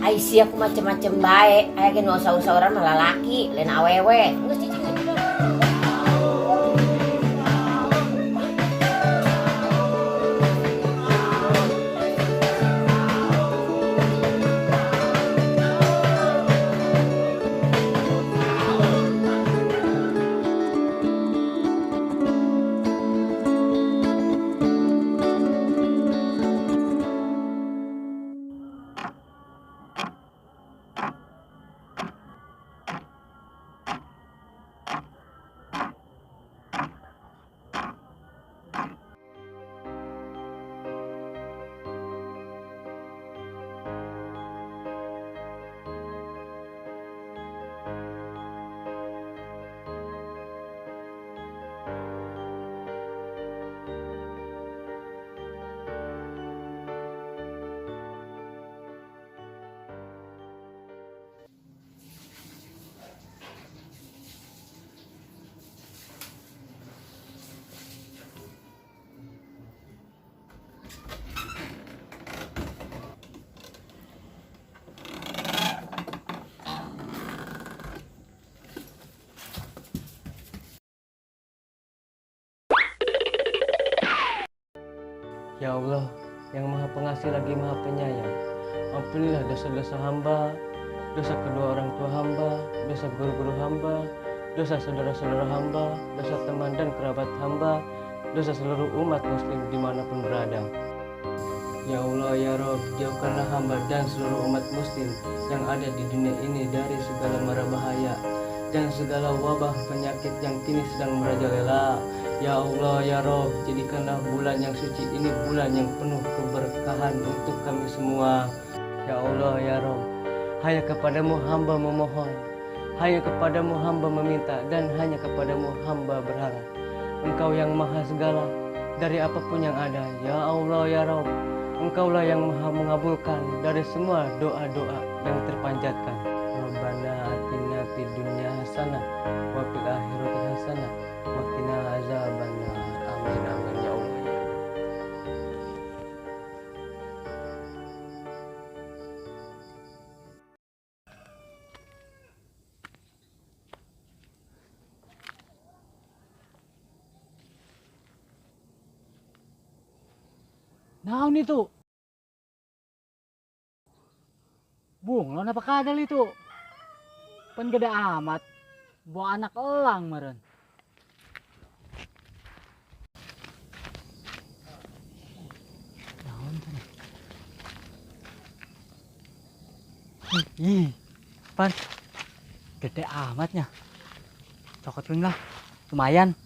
Ai sia ku macem-macem bae, aya ge nu usaha-usauran mah lalaki, lain awewe. Geus cicing aja dah. Ya Allah, yang Maha Pengasih lagi Maha Penyayang, ampunilah dosa-dosa hamba, dosa kedua orang tua hamba, dosa guru-guru hamba, dosa saudara-saudara hamba, dosa teman dan kerabat hamba, dosa seluruh umat muslim dimanapun berada. Ya Allah, ya Rob, jauhkanlah hamba dan seluruh umat muslim yang ada di dunia ini dari segala mara bahaya dan segala wabah penyakit yang kini sedang merajalela. Ya Allah, ya Rob, jadikanlah bulan yang suci ini bulan yang penuh keberkahan untuk kami semua. Ya Allah, ya Rob, hanya kepadamu hamba memohon, hanya kepadamu hamba meminta, dan hanya kepadamu hamba berharap. Engkau yang maha segala dari apapun yang ada. Ya Allah, ya Rob, Engkaulah yang maha mengabulkan dari semua doa-doa yang terpanjatkan. Rabbana atina fid dunya hasanah wa fil akhirati hasanah wa qina azabannar. Amin amin ya Allah ya Rob. Naon itu? Bunglon apa kadal itu? Pan gede amat. Bawa anak elang meren. Naon tuh? Ih, pan gede amatnya. Cokot lah, lumayan.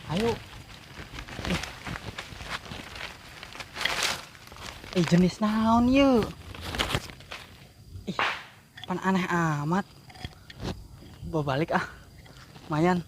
Ayo. Jenis naon yuk? Ih, pan aneh amat. Bawa balik ah, lumayan.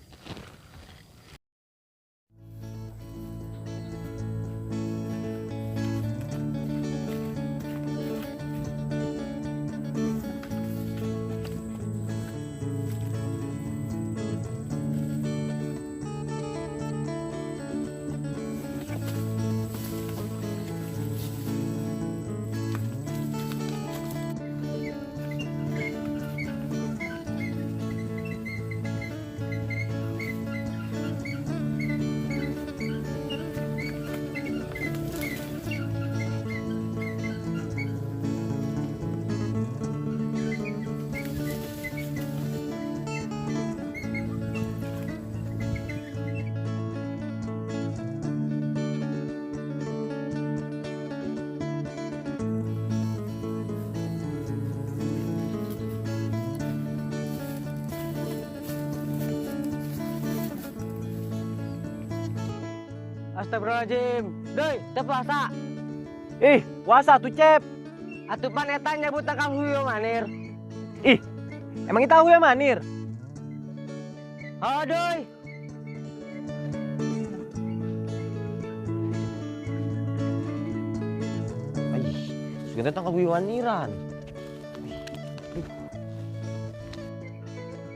Astagfirullahaladzim. Doi, teu puasa. Ih, puasa tuh Cep. Atuh pan eta nyebut tangkal huyo manir. Ih, emang kita huyo manir? Oh, doi. Ih, sebenarnya tangkal huyo maniran.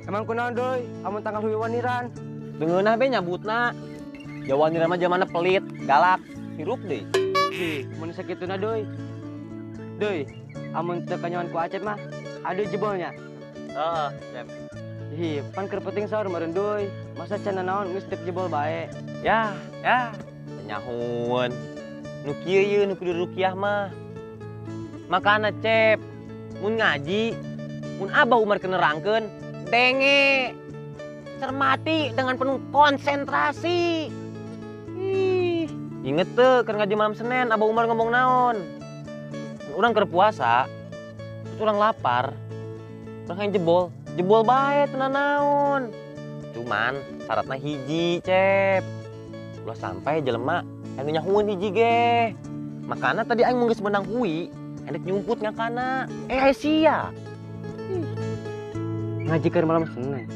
Emang kunaon doi, amun tangkal huyo maniran? Dengeunah be nyabutna. Jawa niran mah jamana pelit, galak. Hirup deui. Ih, mun sakituna Doi. Doi, amun teu kanyahoan ku Acep mah, aduh jebolnya. Heeh, Cep. Ih, pan keur penting sahur meureun Doi. Masa can naon geus teu jebol bae. Ya, ya. Nyahoan. Nu kieu ye nu kudu rukiah mah. Makana Cep, mun ngaji, mun Abah Umar keur nerangkeun, denge. Cermati dengan penuh konsentrasi. Ih, inget teu keur ngaji malam Senin Abah Umar ngomong naon? Mun urang keur puasa, terus urang lapar, urang hayang jebol, jebol bae teu naon. Cuman syaratna hiji, Cep. Ulah sampai jelema anu nyahoeun hiji ge. Makana tadi aing mun geus meunang hui, aing dek nyumput ngakana. Eh, sia. Ngaji keur malam Senin.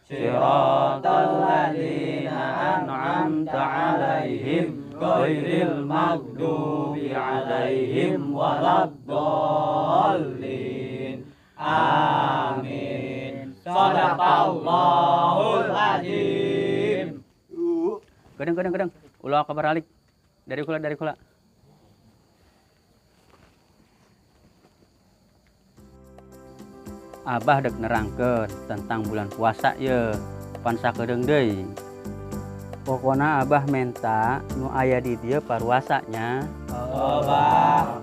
Siratal ladzina an'amta 'alaihim ghairil maghdubi 'alaihim waladdallin. Amin. Shadaqallahul azim. Kadang kadang kadang ulah kabar alik dari kula dari kula. Abah dek nerangkeun tentang bulan puasa ye, pan sakedeung deui. Pokona Abah menta nu aya di dieu paruasanya. Oh, Bah.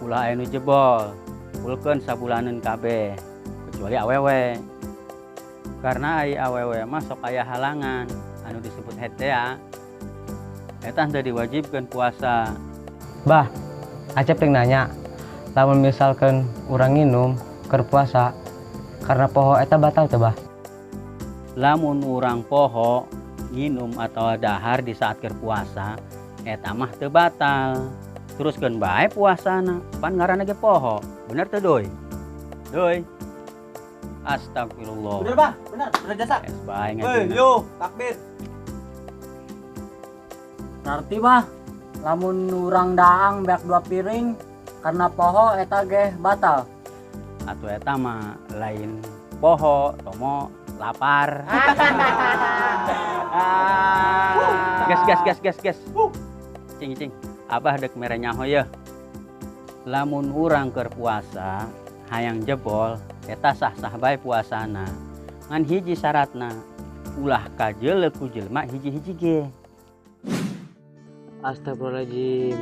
Ulah aya nu jebol, kulkeun sabulaneun kabeh, kecuali awewe. Karena ai awewe mah sok aya halangan anu disebut hetea. Eta henteu diwajibkeun puasa. Bah, Acep teh nanya, lamun misalkan urang nginum keur puasa karena poho eta batal teu, Bah? Lamun urang poho nginum atau dahar di saat keur puasa, eta mah teu batal. Teruskeun bae puasana, pan ngaranna ge poho. Bener teu, Doi? Doi. Astagfirullah. Bener, Bah. Bener, bener jasa. Es bae Hei, ngajina. yo, takbir. Berarti Bah, lamun urang daang beak 2 piring karena poho eta ge batal. Atuh eta mah lain poho, tomo lapar. Gas gas gas gas gas. Cing cing, Abah dek mere nyaho yeuh. Lamun urang keur puasa hayang jebol, eta sah-sah bae puasana. Ngan hiji syaratna, ulah kajeuleuh ku jelema hiji-hiji ge. Astagfirullahaladzim.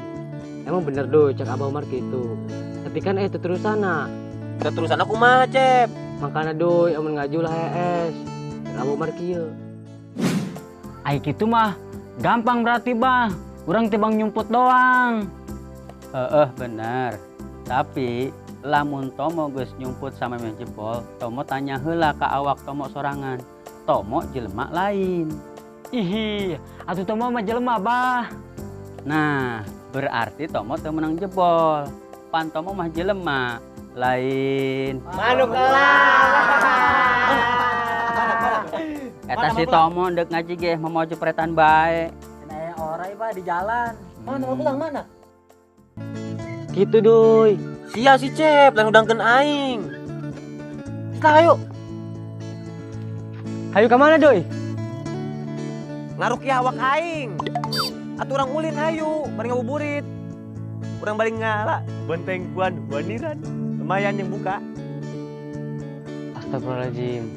Emang bener Do, cek Abah Umar gitu. Tapi kan teterusana. Teterusan aku mah, Cep. Makana Doi, amun ngaji ulah hees. Cek Abah Umar kieu. Ai kitu mah gampang berarti, Bah. Urang tibang nyumput doang. Heeh, bener. Tapi lamun Tomo geus nyumput sama meh jebol, Tomo tanya heula ka awak Tomo sorangan. Tomo jelema lain. Ihi, atuh Tomo mah jelema, Bah. Nah, berarti Tomo teu meunang jebol. Pan Tomo mah jelema lain. Manuk elang. Eta si Tomo ndek ngaji ge momo jepretan bae. Cenah aya orai, Bah, di jalan. Mana mau pulang mana? Gitu, Doi. Sia si Cep, lain udangkeun aing. Setelah ayo. Hayu ka mana, Doi? Ngarukiah awak aing. Atuh urang ulin hayu, bari ngabuburit. Urang bari ngala, bonteng kuan waniran. Lumayan yang buka. Astagfirullahaladzim.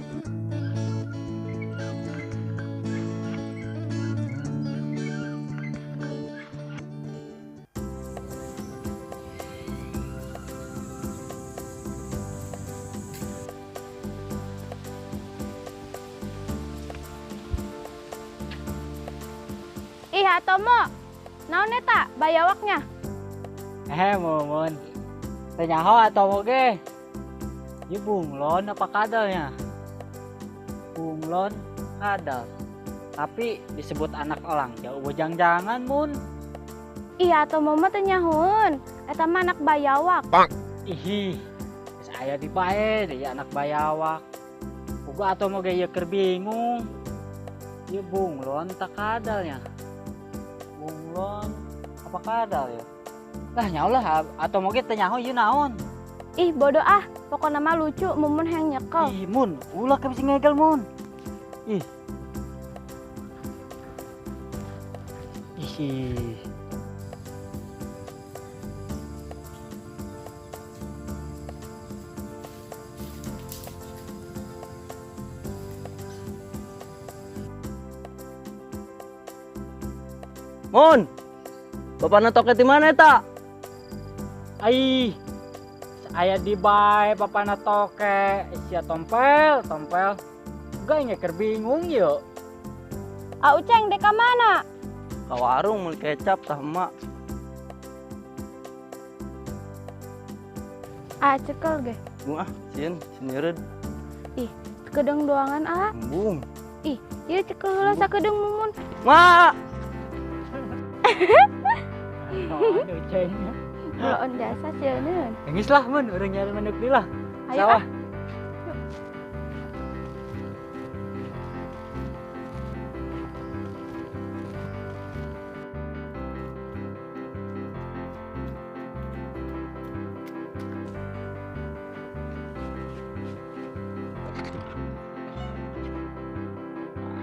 Ih, Tomo, naon eta bayawaknya? Mumun. Teu nyaho Atomo ge. Ieu bunglon apa kadalnya? Bunglon kadal. Tapi disebut anak elang jauh bojang-jangan, Mun. Ih, Atomo mah teu nyahoeun. Eta mah anak bayawak. Ih, geus aya di bae deui anak bayawak. Uga Atomo ge ieu keur bingung. Ieu bunglon tak kadalnya? Bunglon apa kadal ya? Lah nyaho lah Atomo ge teu nyaho ieu naon. Ih, bodoh ah. Pokona mah lucu, Mumun hayang nyekel. Ih, Mun, ulah ka bisi ngegel, Mun. Ih. Ih. Mun, bapakna toke di mana eta? Ai, aya di bae bapakna toke, sia tompel, tompel. Gak ngeker bingung yuk. Ah Uceng dek ka mana? Ka warung meuli kecap tah emak. Ah cekel ge. Bung ah, sieun sinireud. Ih, sakedeung doangan ah. Bung. Ih, ieu cekel heula sakedeung Mumun. Mak. Aduh, Ceng. Heun jasa sieun. Geus lah mun urang nyari manuk deui lah. Ayo Sawah. ah.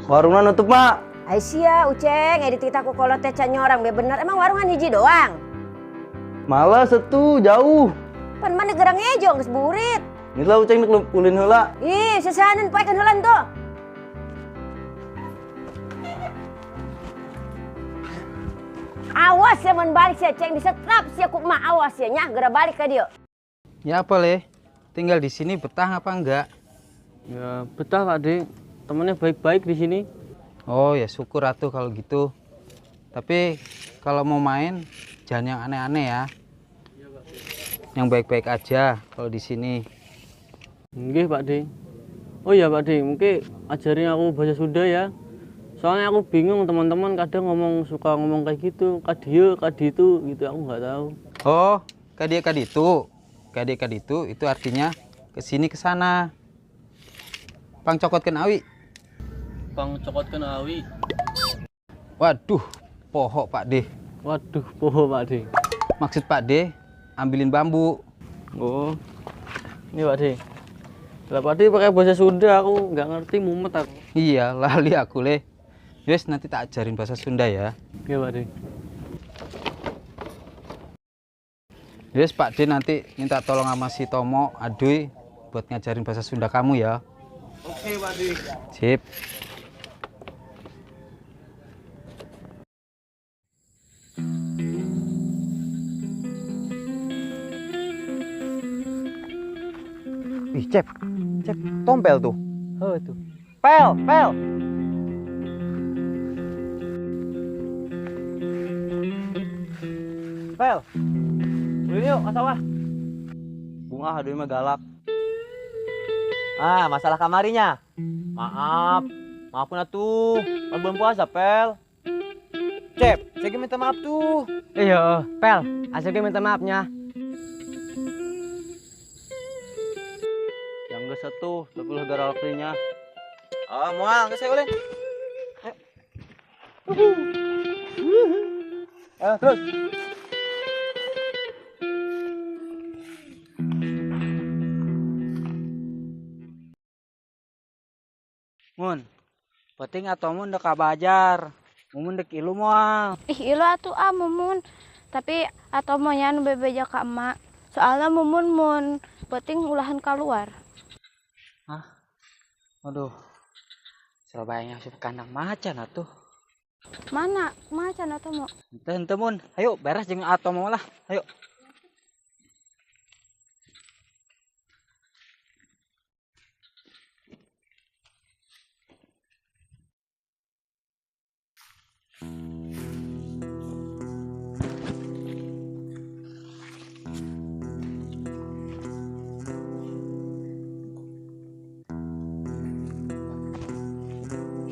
Warungna nutup, Mak. Ai sia Uceng, edit kita ku kolot teh can nyorang be bener. Emang warungan hiji doang. Malas atuh, jauh. Pan mana gerang ejo geus burit. Ini lah Uceng nek ulin heula. Ih, sesahaneun poekeun heula tuh. Awas ya mun balik sia Ceng disetrap sia ku emak awas ya nya geura balik ka dieu. Ya apa le? Tinggal di sini betah apa enggak? Ya, betah Pak De. Temennya baik-baik di sini. Oh ya syukur atuh kalau gitu. Tapi kalau mau main jangan yang aneh-aneh ya. Yang baik-baik aja kalau di sini. Nggih Pak De. Oh iya Pak De, mungkin ajarin aku bahasa Sunda ya. Soalnya aku bingung teman-teman kadang ngomong suka ngomong kayak gitu, kadieu, kaditu gitu aku nggak tahu. Oh, kadieu kaditu. Kadieu kaditu itu artinya ke sini ke sana. Pangcokotkeun awi. Pangcokotkeun awi. Waduh, poho Pak De. Waduh, poho Pak De. Maksud Pak De, ambilin bambu. Oh. Ini Pak De. Lah Pak De pakai bahasa Sunda aku nggak ngerti mumet aku. Iya, lali aku le. Yes, nanti tak ajarin bahasa Sunda ya. Iya Pak De. Yes, Pak De nanti minta tolong sama si Tomo, Aduy buat ngajarin bahasa Sunda kamu ya. Oke Pak De. Sip. Ih, Cep. Cep, tompel tuh. Heuh tuh. Pel, pel. Pel. Ulin yuk ke sawah. Bunga aduh mah galak. Ah, masalah kamarinya. Maaf. Maafin atuh. Kan belum puasa, Pel. Cep, saya minta maaf tuh. Iya, Pel. Asal minta maafnya. Yang geus atuh, tapi ulah garalaknya. Oh, moal geus saya ulin. Ayo, terus. Mun, penting atau mun dek bajar. Mumun dek ilu moal. Ih, ilu atuh ah Mumun. Tapi atau mau nya nu bebeja ka emak. Soalnya Mumun mun penting ulahan keluar. Hah? Aduh. Surabaya asup kandang macan atuh. Mana? Macan atau mau? Ente ente mun. Ayo beres jeung atau mau lah. Ayo.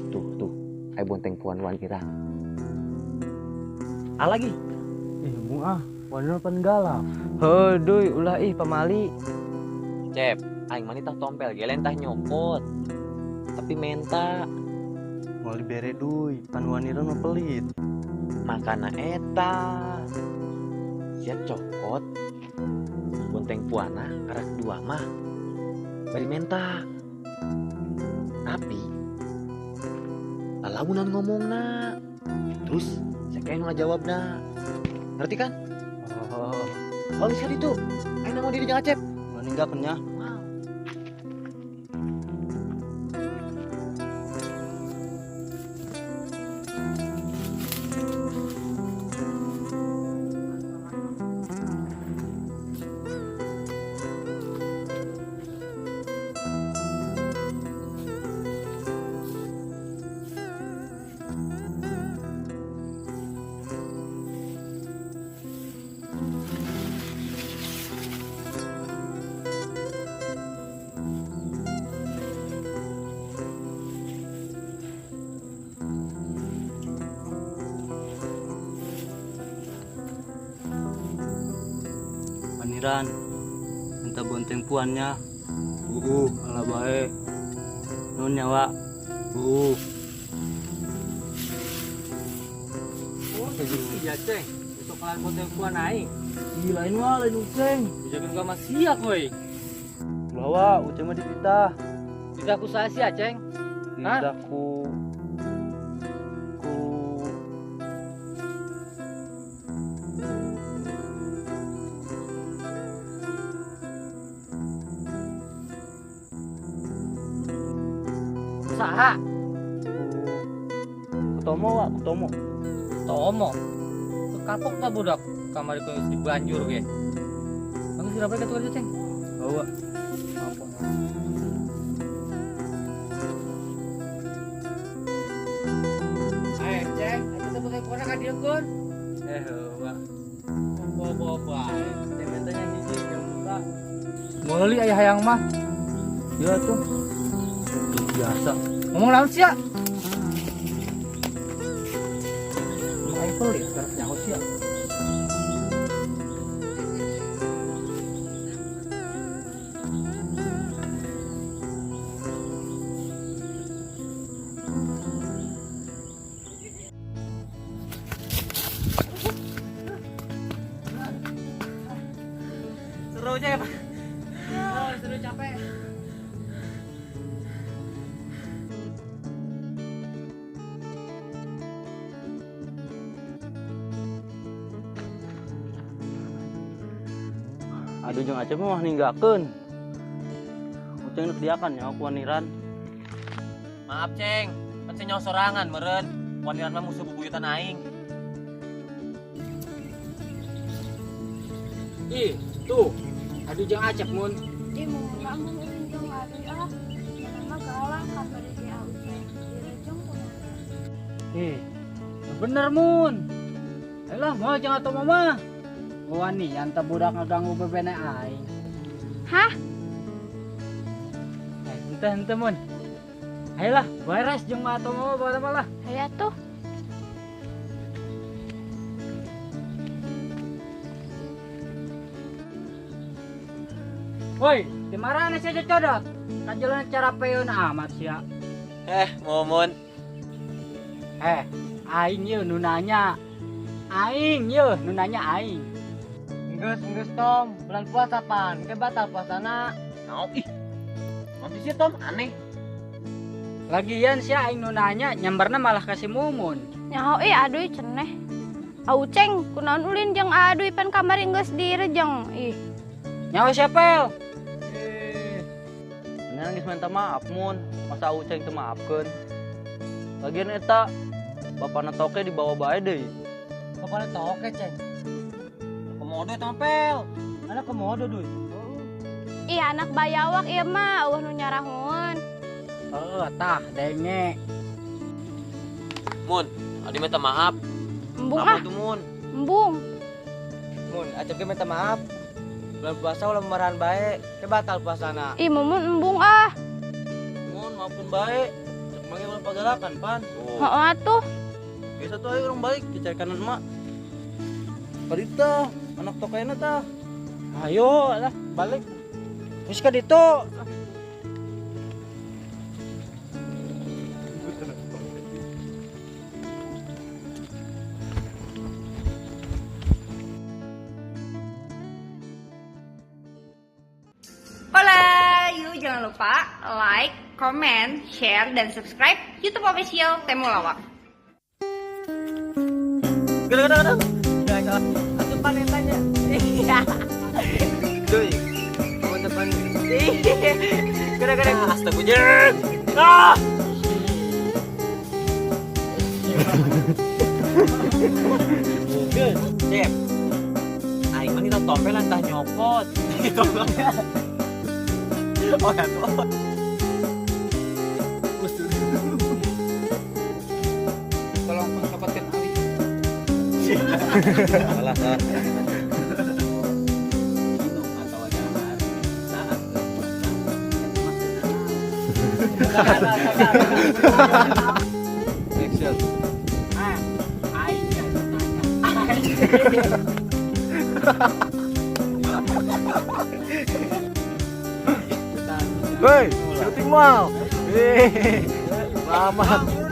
Tuh, tuh. Ayo bonteng puan wan kira. Ah lagi. Ih, bung ah, wanita pan galak. Heuh, duy, ulah ih pamali. Cep, aing mah tah tompel gelen tah nyokot. Tapi menta Mau dibere duy, pan wanita mah pelit. Makana eta. Sia cokot. Bonteng puana karak dua mah. Bari menta. Tapi lalaunan ngomongna. Terus saya Kayak nu ngajawabna. Ngerti kan? Oh. Balik ka ditu. Ayeuna mau diri jeung Acep. Ulah ninggalkeun nya. Paniran minta bonteng puannya. Ala bae. Nun nyawa. Oh, iya ceng. Itu kelar bonteng puan aing. Ih, lain wah, lain uceng. Dijamin gua mah siap woi. Ulah wa, uceng mah dititah. Dititah ku saha sia, Ceng? Hah? Dititah ku Saha? Ku Tomo, Wak, ku Tomo. Tomo. Kapok ta budak kamari ku geus dibanjur ge. Bagus sira bae ka tukar Ceng. Oh, Wak. Eh, Ceng, atuh teh boga korang ka dieu keun. Heuh, Wak. Bawa-bawa bae. Teh mentanya hiji jam buka. Meuli aya hayang mah. Ya tuh. Tuh biasa. Ngomong naon sia? Aing pelit karep nyaho sia. Seru aja ya, Pak. Oh, seru capek. Aduh jeung Acep mah ninggalkeun. Uceng nu diakan nya ku Waniran. Maaf, Ceng. Pan teu nyaho sorangan meureun. Waniran mah musuh bubuyutan aing. Ih, tuh. Aduh jeung Acep mun. Ih, Mumun mah embung ulin jeung Aduy ah. Mana mah galak kamari ge Uceng. Direjeng kumaha. Ih, bener mun. Ayolah, moal jeung atuh mama. Wani, anta budak ngaganggu bebene aing. Hah? Ente, ente mun. Ayolah, beres jeung atuh mama bawa malah. Hayu atuh. Woi, di mana sia cocodot? Kajelan cara peun amat sia. Mumun. Aing yeuh nu nanya. Aing yeuh nu nanya aing. Geus, geus Tom, bulan puasa pan, ke batal puasana. Naon ih. Nanti sih Tom aneh. Lagian sia aing nu nanya nyamberna malah ka si Mumun. Nyaho ih Aduy ceneh. Auceng kunaon ulin jeung Aduy pan kamari geus direjeng ih. Nyaho sia pel. Nya geus minta maaf mun, masa Uceng teu maafkeun. Lagian eta bapana toke dibawa bae deui. Bapana toke, Ceng. Komodo eta mah pel. Anak komodo duy. Ih, anak bayawak ieu mah eueuh nu nyarahun. Heuh, tah denge. Mun, adi minta maaf. Embung Apa ah. tuh, Mun? Embung. Mun, Acep ge minta maaf. Bulan puasa ulah marahan bae, ke batal puasana. Ih, Mumun embung ah. Mun, maafkeun bae. Cek manggil ulah pagalakan, pan. Oh. Heeh atuh. Biasa tuh ayo urang balik dicarekan emak. Karita, anak tokena tah. Ayo lah, balik. Geus ka ditu. Hola, yuk jangan lupa like, comment, share, dan subscribe YouTube official Temulawak. Gerak gerak gerak. Atuh panetanya. Iya. Duy. Kamu depan. Gerak gerak. Astagfirullah. Ah. Cep. Aing mah kita tompel tah nyokot. Oh ya tuh. Tolong copotkan awi. Salah salah. Minum atau dahar saat berpuasa eta mah teu naon. Action. Ah, aing yang tanya. Hei, syuting mal. Selamat.